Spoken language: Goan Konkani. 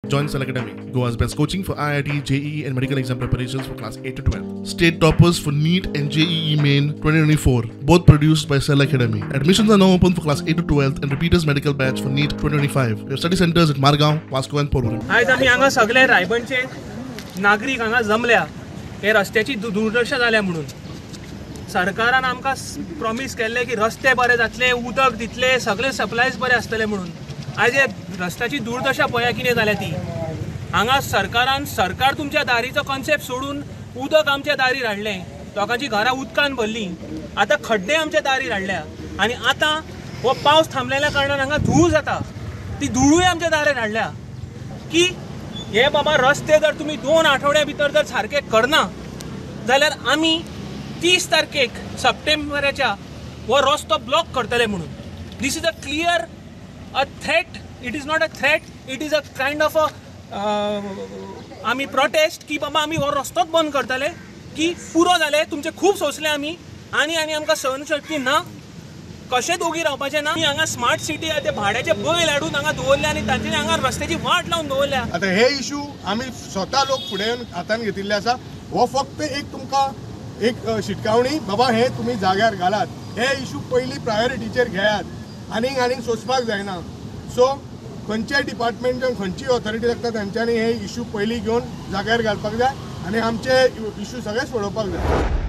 Join Cell Academy, Goa's best coaching for IIT, JEE and medical exam preparations for class 8 to 12. State toppers for NEET and JEE Main 2024, both produced by Cell Academy. Admissions are now open for class 8 to 12 and repeaters medical batch for NEET 2025. We have study centers at Margao, Vasco and Porvorim. आयज आमी हांगा सगळे रायबणचे नागरीक हांगा जमल्या हे रस्त्याची दुर्दशा जाल्या म्हणून. सरकारान आमकां प्रॉमीस केल्लें की रस्ते बरे जातले, उदक दितले, सगळे सप्लायज बरे आसतले म्हणून. आयज हे रस्त्याची दुर्दशा पळया कितें जाल्या ती. हांगा सरकारान सरकार तुमच्या दारीचो कॉन्सेप्ट सोडून उदक आमच्या दारीर हाडलें, लोकांची घरां उदकान भरलीं, आतां खड्डे आमच्या दारीर हाडल्या आनी आतां हो पावस थांबलेल्या कारणान हांगा धूळ जाता, ती धुळूय आमच्या दारेर हाडल्या. की हे बाबा रस्ते जर तुमी 2 आठवड्या भितर जर सारके करना जाल्यार आमी 30 तारखेक सप्टेंबराच्या हो रस्तो ब्लॉक करतले म्हणून. This is a clear a threat. It is not a threat, it is a kind of a आमी प्रोटेस्ट की बाबा आमी हो रस्तोच बंद करतले की पुरो जाले, तुमचे खूब सोंसले आमी आनी आनी आमकां सहनशक्ती ना, कशें दोगी रावपाचें ना. हांगा स्मार्ट सिटी आहा, ते भाड्याचे बैल हाडून हांगा दवरले आनी तांच्यांनी हांगा रस्त्याची वाट लावन दवरल्या. आतां हे इशू आमी स्वता लोक फुडें येवन हातान घेतिल्ले आसा. हो फक्त एक तुमकां एक शिटकावणी, बाबा हे तुमी जाग्यार घालात, हे इशू पयलीं प्रायोरिटीचेर घेयात, आनीक आनीक सोंसपाक जायना. सो खंयच्याय डिपार्टमेंट खंयची ऑथॉरिटी लागता तेंच्यांनी हे इशू पयलीं घेवन जाग्यार घालपाक जाय आनी आमचे इशू सगळे सोडोवपाक जाय.